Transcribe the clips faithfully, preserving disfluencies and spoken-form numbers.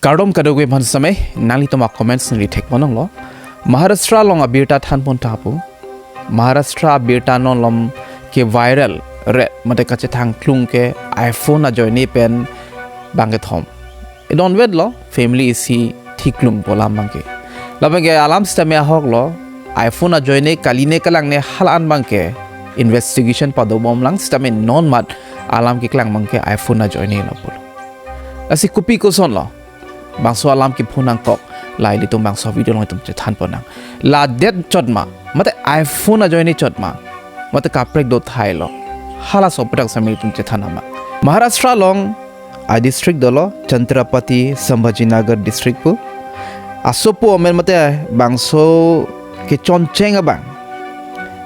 Kardom kadokave aphan sitame, nanglitum a-comments neli thekponlonglo. Maharashtra along abirta thanpon tha pu. Maharashtra abirta non malom ke viral ret mate kachethang klung ke iPhone ajoine pen bangkethom. Idon vetlo, family isi thiklung pu alam abangke. Labangke alam sitame ahoklo, iPhone ajoine kaline kalangne hala an abangke investigation padobomlang sitame non mat alam keklang abangke iPhone ajoinelo pulo. Lasi kopi kosonlo, bangso alam kepho nangkok, la ilitum bangso video along itum chethanponnang. La det chot ma, mate iPhone ajoine chot ma, mate kaprek do thailo. Halaso aphuthak sitame itum chethan nama. Maharashtra along a-district dolo, Chhatrapati Sambhajinagar district pu. Asopo amen mate bangso kechoncheng abang,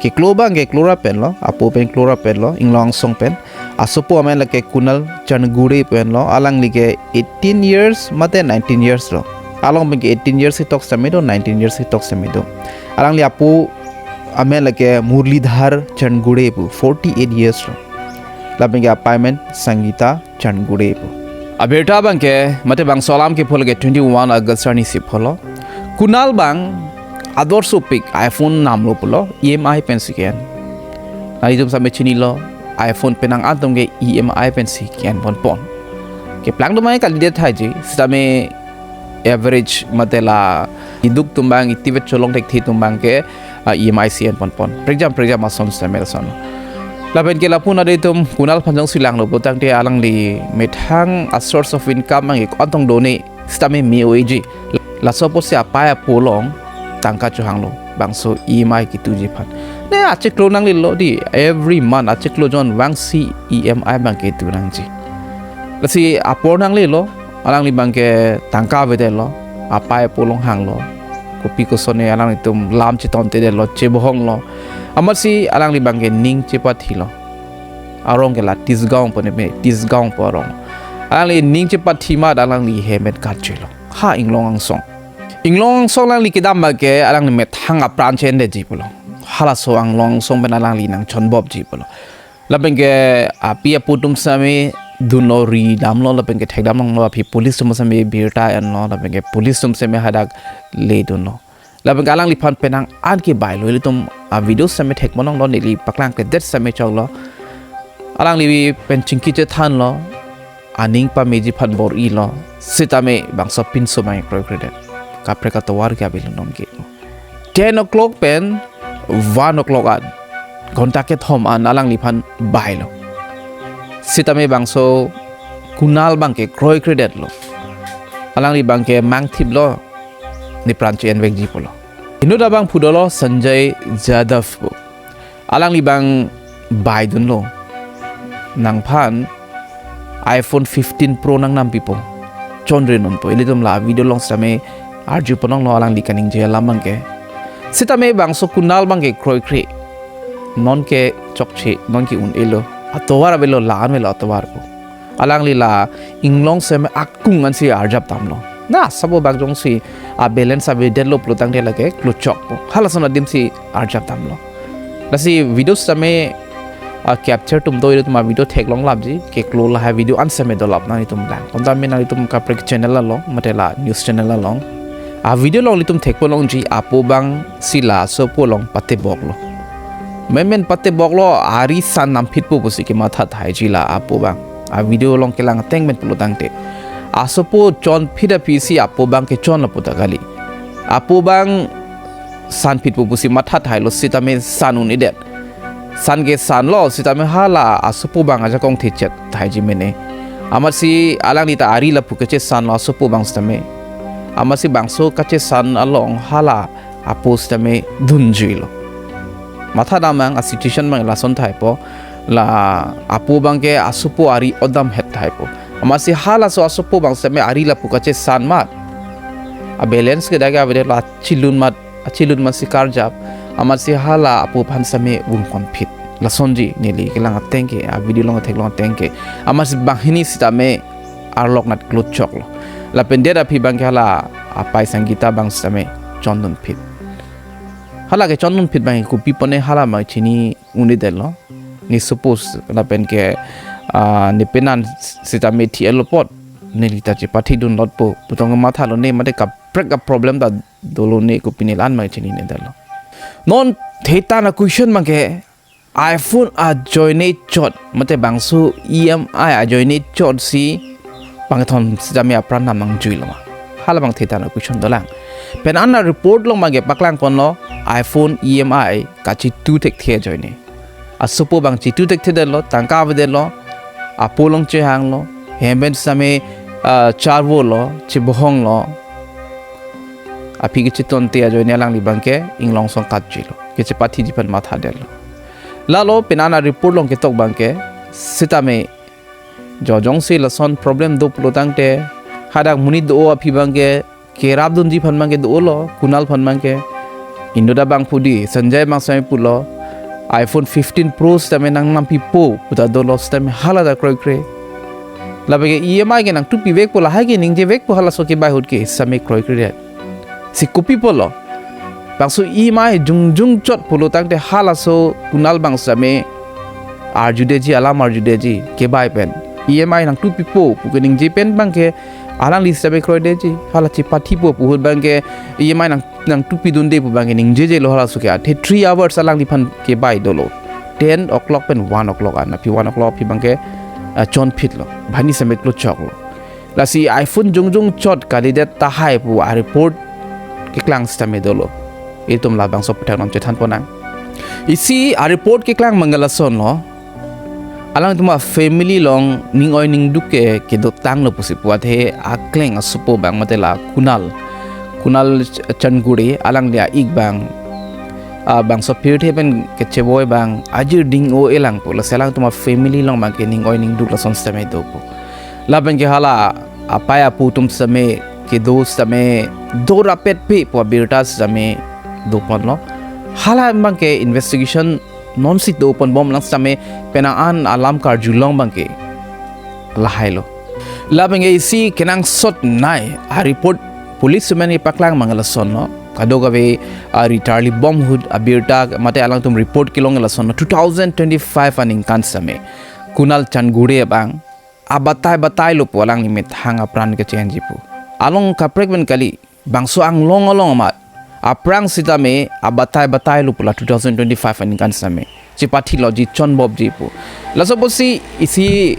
keklo abang ke klora penlo, apo pen klora penlo, Inglong Angsong pen. Asopo amen lake Kunal Changude penlo, alangli ke eighteen years mate nineteen years lo. Along pen ke eighteen years ketok sitame do, nineteen years ketok sitame do. Alangli apo amen lake Murlidhar Changude pu, forty-eight years lo. Lapen ke apei amen Sangeeta Changude pu. Abirta abangke, mate bangso alam kepho lake twenty-one August arni si pholo. Kunal abang ador sopik iPhone namlo pulo, EMI pensi ke-en. Nanglitum sitame chinilo, iPhone penang atum ke EMI pensi ke-enponpon. Keplang do mai kalidet thaiji, sitame average mate la iduk atum abang, itivet cholong thekthe atum abangke, ah, EMI si enponpon. Prekjam prekjam ason sitame lason. Lapen ke lapu adet atum Kunal aphan jongsi langlo pulotangte alangli methang a-source of income abangke ko-an tong done sitame me-oiji. Laso apotsi apei apo along tangka chohanglo, bangso EMI ketuji aphan. Ne achiklo nanglelo dei, every month achiklo jon vangsi EMI abangke tu nangji. Lasi apor nanglelo, alangli abangke tangka avedetlo, apei apo along hanglo. Kopi kosonne alanglitum lam chetontedetlo, chebohonglo. Amatsi alangli abangke ning chepathilo. Arong ke la Tisgaon pu ne me, Tisgaon pu arong. Alangli ning chepathi amat alangli hem pen kachelo. Ha Inglong Angsong. Inglong Angsong alangli kedam abangke alangli methang apran che-endetji pulo. Halaso Inglong Angsong pen alangli nangchonbopji pulo. Lapen ke api apo atum sitame dunlo, ri damlo, lapen ke thekdamlonglo, aphi police atum sitame birta enlo, lapen ke police atum sitame hadak ledunlo. Lapen ke alangliphan penang an kebailo, ilitum a-video sitame thekponlonglo, neli paklangkledet sitame choklo. Alangli pen chingki chethanlo, aning pameji aphan bor-ilo, sitame bangso pinso abang kroikredet. Kaprek atovar ke avelo nonke. Ten o'clock pen one o'clock an, ghonta kethom an alangliphan bailo. Sitame bangso Kunal abangke kroikredetlo. Alangli abangke mangthiplo, ne pran che-envekji pulo. Inut abang phu dolo Sanjay Jadhav pu. Alangli abang baidunlo. Nangphan iPhone fifteen Pro nangnampipo. Chonre nonpo. Ilitum la video along sitame arjuponlonglo alangli kaningje alam abangke. Sitame bangso Kunal abangke kroikre. Nonke chokche, nonke un-elo. Atovar avelo, la-an avelo atovar pu. Alangli la Inglong sitame akung ansi arjap damlo. Na, sabo bak jongsi a-balance avedetlo pulotangte lake klochokpo. Halason adim si arjap damlo. Lasi video sitame, ah, capture atum do, ilitum a-video theklonglapji, keklo lahai video an sitame dolap nanglitum lang. Konta me nanglitum kaprek channel along, mate la news channel along. A-video along ilitum thekponlongji apo abangsi la asopo along pateboklo. Menmen pateboklo, ari san namphitpo pusi kematha thaiji la apo abang. A-video along kelang ateng pen pulotangte. Asopo chonphit aphisi apo abang kechonlo puta kali. Apo abang sanphitpo pusi matha thailo sitame san un-edet. San ke sanlo sitame hala asopo abang ajakong thechet thaiji mene. Amatsi alangli ta ari lapu kechesanlo asopo abang sitame. Amatsi bangso kachesan along hala apo sitame dunjuilo. Matha damnang, a-situation abang lason thaipo, la apo abangke asopo ari odam het thaipo. Amatsi halaso asopo abang sitame ari lapu kachesan amat, a-balance ke dak avedet, la chilun amat, achilun amatsi karjap, amatsi hala apo aphan sitame vungkonphit. Lasonji neli kelang ateng ke, a-video along theklong ateng ke. Amatsi banghini sitame arlok nat klochoklo. Lapen det aphi abangke hala apei Sangeeta abang sitame chondunphit. Hala kechondunphit abang kopi pone hala ma chini un-edetlo. Ne suppose lapen ke, ah, ne penan sitame thi-etlo apot. neli ta chepathi dunlotpo pu tong mathalo ne, mate kaprek a problem ta dolo ne kopine la-an abang chininedetlo. Non theta na question abangke iPhone ajoine chot, mate bangso E M I ajoine chot si pangthon sitame apran dam nangjuilo ma? Hala abang theta na question dolang. Pen an a report along abangke paklang ponlo, iPhone E M I kachitu thekthe ajoine. Asopo abang chitu thekthedetlo, tangka avedetlo, apo along chehanglo, hem pen sitame, ah, charvolo, chebohonglo. Aphi kachetonte ajoine alangli abangke inglong song katjuilo, kachepathiji aphan mathadetlo. Lalo pen an a report along ketok abangke sitame jo jongsi lason problem do pulo tangte, hadak monit do aphi abangke kerapdunji aphan abangke dolo, Kunal aphan abangke. Inut abang pu di, Sanjay abang sitame pulo, iPhone fifteen Pro sitame nangnampipo pu ta dolo, sitame hala ta kroikre. Labangke E M I ke nangtupivekpo, lahai ke ningjevekpo halaso kebai ahut ke, sitame kroikre. Si kopi pulo? Bangso E M I jongjong chot pulo tangte halaso Kunal abang sitame arjudetji, alam arjudetji, kebai pen. E M I nangtupipo pu keningje pen abangke alangli sitame kroidetji. Hala chepathipo pu ahut abangke E M I nang, nangtupidunde pu abangke ningjejelo halaso ke. Athe three hours alangliphan kebai dolo. Ten o'clock pen one o'clock an. Aphi one o'clock aphi abangke, ah, chonphitlo. Banghini sitame klochoklo. Lasi iPhone jongjong chot kalidet tahai pu a report keklang sitame dolo. Itum labangso aphuthak non chethan ponnang. Isi a report keklang abangke lasonlo. Alangtum a family along ning oi ning duk ke kedotanglo pusi pu, athe akleng asopo abang mate la Kunal, Kunal Ch-, Changure, alangli a-ik abang, ah, bangso pirthe pen kecheboi abang ajir ding-o-e lang pu. Lasi alangtum a family along abangke ning oi ning duk lason sitame dopo. Labangke hala apai apo atum sitame kedo sitame do rapet pe pu abirta sitame doponlo. Hala abangke investigation nonsi doponbom lang sitame penang an alam karjulong abangke lahailo. Labangke isi kenangsot nei a report police amen kepaklang abang lasonlo. Kadokave a retirement bom ahut abirta mate alangtum report kelong lasonlo, two thousand twenty-five aningkan sitame Kunal Changure abang abatai batailo pu alangli methang apran kachenji pu. Along kaprek pen kali, bangso anglong along amat aphrang sitame abatai batailo pu la two thousand twenty-five aningkan sitame. Chepathiloji, chonbomji pu. Laso apotsi isi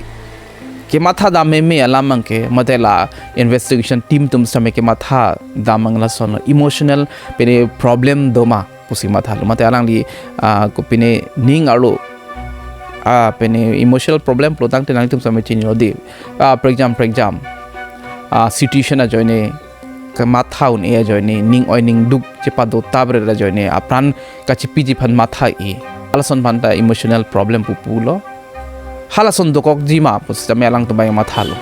kematha dam meme alam abangke, mate la investigation team atum sitame kematha dam abang lasonlo, emotional pene problem doma pusi mathalo. Mate alangli, ah, kopine ning arlo, ah, pene emotional problem pulo tangte nangtum sitame chinilo di. Ah, prekjam, prekjam. Ah, situation ajoine, kematha un-e ajoine, ning oi ning duk chepadotap re ajoine, apran kachepiji aphan matha-e. Halason aphan ta emotional problem pu pulo. Halason dokokji ma pu sitame alangtum abang mathalo.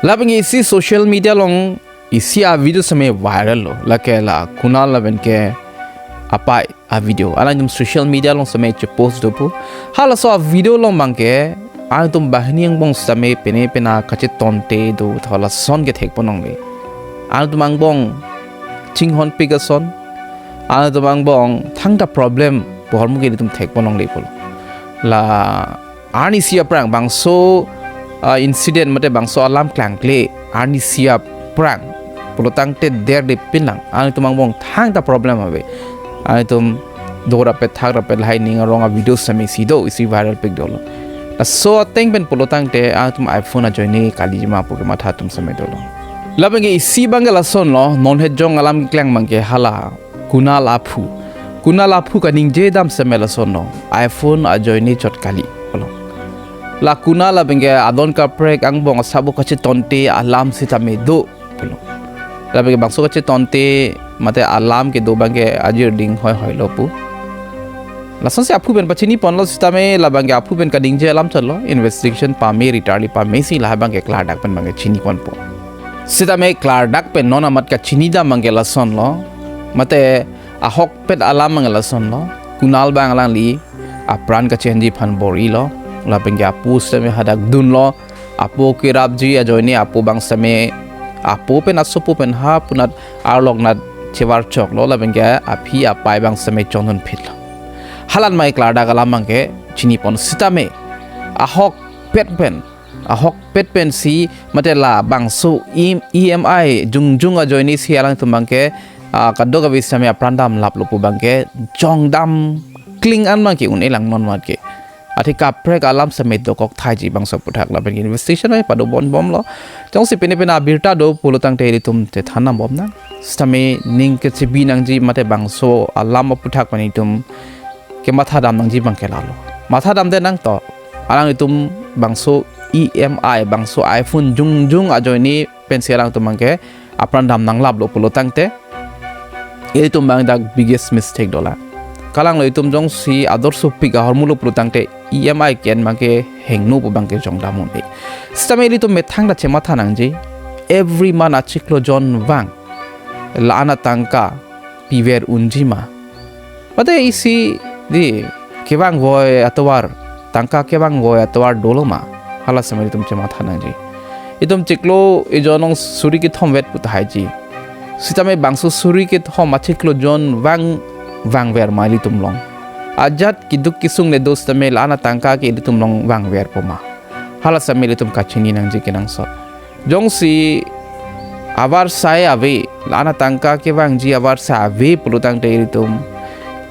Labangke isi social media along isi a video sitame viral lo. Lake la Kunal lapen ke apai a video. Alangtum social media along sitame chepost do pu. Halaso a video along abangke alangtum banghini angbong sitame pene pena kachetonte do, tho lason ke thekpon longle. Alangtum angbong chinghonpik ason. Alangtum angbong thangta problem pu ahormu ke ilitum thekpon longle pulo. La arnisi aphrang bangso, ah, incident mate bangso alam klangkle arnisi aphrang pulo tangte derdepin lang. Alangtum angbong thangta problem ave. Alangtum do rapet thak rapet lahai ning arong a video sitame isi do, isi viral pik dolo. Laso ateng pen pulo tangte alangtum iPhone ajoine kaliji ma pu kematha atum sitame dolo. Labangke isi abangke lasonlo, non het jong alam keklang abangke hala Kunal aphu. Kunal aphu kaningje dam sitame lasonlo, iPhone ajoine chot kali pulo. La Kunal abangke adon kaprek angbong asabo kachetonte alam sitame do pulo. Labangke bangso kachetonte mate alam kedo abangke ajir ding hoi hoilo pu. Lasonsi aphu pen pachiniponlo sitame labangke aphu pen kaningje alam chotlo, investigation pame, retirement pamesi lahai abangke klardak pen abangke chiniponpo. Sitame klardak pen non amat kachinidam abangke lasonlo. Mate ahokpet alam abangke lasonlo. Kunal abang alangli apran kachenji aphan bor-ilo. Labangke apo sitame hadak dunlo. Apo kerapji ajoine apo abang sitame apo pen asopo pen ha punat arlok nat chevar choklo. Labangke aphi apai abang sitame chonghonphitlo. Halan mai klardak alam abangke chinipon sitame ahokpet pen ahokpet pensi mate labangso E-, E M I jongjong ajoine si alangtum abangke, ah, kadokave sitame apran damlaplo pu abangke jongdam kling an abangke un-e lang non mat ke. Athe kaprek alam sitame dokok thaiji bangso aphuthak lapen ke investigation ai padobom bomlo. Jongsi pine pine abirta do pulo tangte ilitum chethan nang bomnang. Sitame ning kechebi nangji mate bangso alam aphuthak pen itum kematha dam nangji abangke lalo. Matha damde nangto. Alanglitum bangso E M I, bangso iPhone jongjong ajoine pensi alangtum abangke apran dam nanglaplo pulo tangte, ilitum abang dak biggest mistake dolang. Kalang lo itum jongsi ador sopik ahormulo pulo tangte E M I ke-en abangke hingno pu abangke jongdam un-e. Sitame ilitum methang ta chematha nangji. Every month achiklo jon vang la-an atangka piver unji ma? Mate isi di kevang voi atovar, tangka kevang voi atovar dolo ma? Hala sitame itum chematha nangji. Itum chiklo ejon along suri kethom vet pu tahai ji. Sitame bangso suri kethom achiklo jon vang vangver ma ilitum along? Ajat keduk kesung le do sitame la-an atangka ke ilitum along vangverpo ma? Hala sitame ilitum kachini nangji kenangsot. Jongsi avarsai ave, la-an atangka kevangji avarsai ave pulo tangte ilitum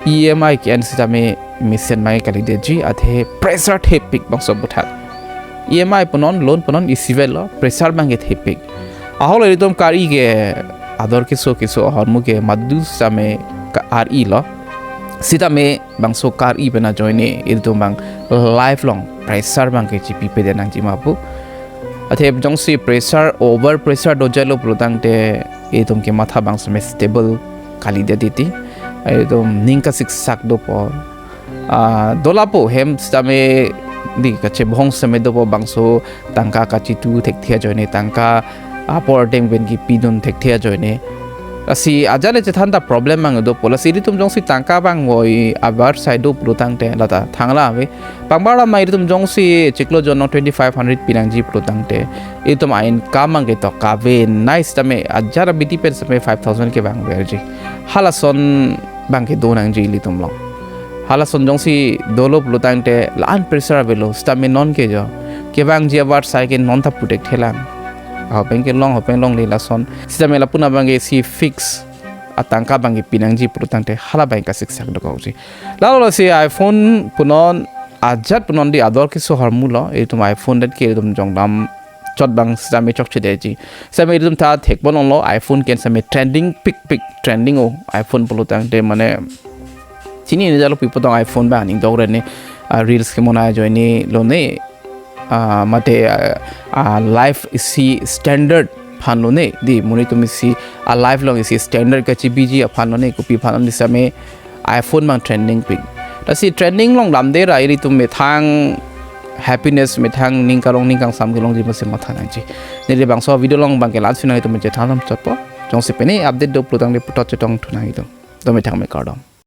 E M I ke-en sitame mesen mai kalidetji, athe pressure thepik bangso aphuthak. E M I punon, loan punon isi avelo, pressure abangke thepik. Ahok ilitum kar-i ke ador keso keso ahormu ke madu sitame ka-, ar-ilo. Sitame bangso kar-i pen ajoine ilitum abang life along pressure abangke chepipede nangji ma pu. Athe jongsi pressure, over pressure dojalo pulo tangte itum kematha abang sitame stable kalidet titi. Itum ning kasiksak dopo. Ah, dolapo hem sitame di kachebhong sitame dopo, bangso tangka kachitu thekthe ajoine, tangka apor ateng pen kipidun thekthe ajoine. Lasi ajat le chethan ta problem abang dopo. Lasi ilitum jongsi tangka vangvoi avarsai do pulo tangte lata thangla ave. Pangbar lam ilitum jongsi chiklo jon along twenty-five hundred pinangji pulo tangte, itum a-income abangke to kavenei sitame ajat abidi pen sitame five thousand kevangverji. Halason abangke do nangji ilitum along. Halason jongsi dolo pulo tangte la-an pressure avelo, sitame non ke jo kevangji avarsai ke non ta pu thekthelang. Ahok pen kelong, ahok pen longle lason. Sitame lapu-an abangke si fix atangka abangke pinangji pulo tangte hala abang kasiksak dokokji. Lalo lasi iPhone punon, ajat punon di ador keso ahormulo, itum iPhone det ke itum jongdam chot abang sitame chokchedetji. Sitame itum ta thekpon longlo, iPhone ke-en sitame trending pikpik, trending o iPhone pulo tangte mane chinine jalo pi apot tong iPhone abang aning dok rene, ah, reels kemonai ajoine lone, ah, mate, ah, ah, life isi standard aphan lone, di monit atum isi a-life along isi standard kachebiji aphan lone, kopi aphan lone sitame iPhone abang trending pik. Lasi trending along damde ra ilitum methang happiness, methang ning karong ning kangsam kelongji masi matha nangji. Neli bangso video along abangke la-an si nang itum chethan dam chotpo. Jongsi pine update do pulo tangte puthot chetongthu nang itum. Dome thangme kardom.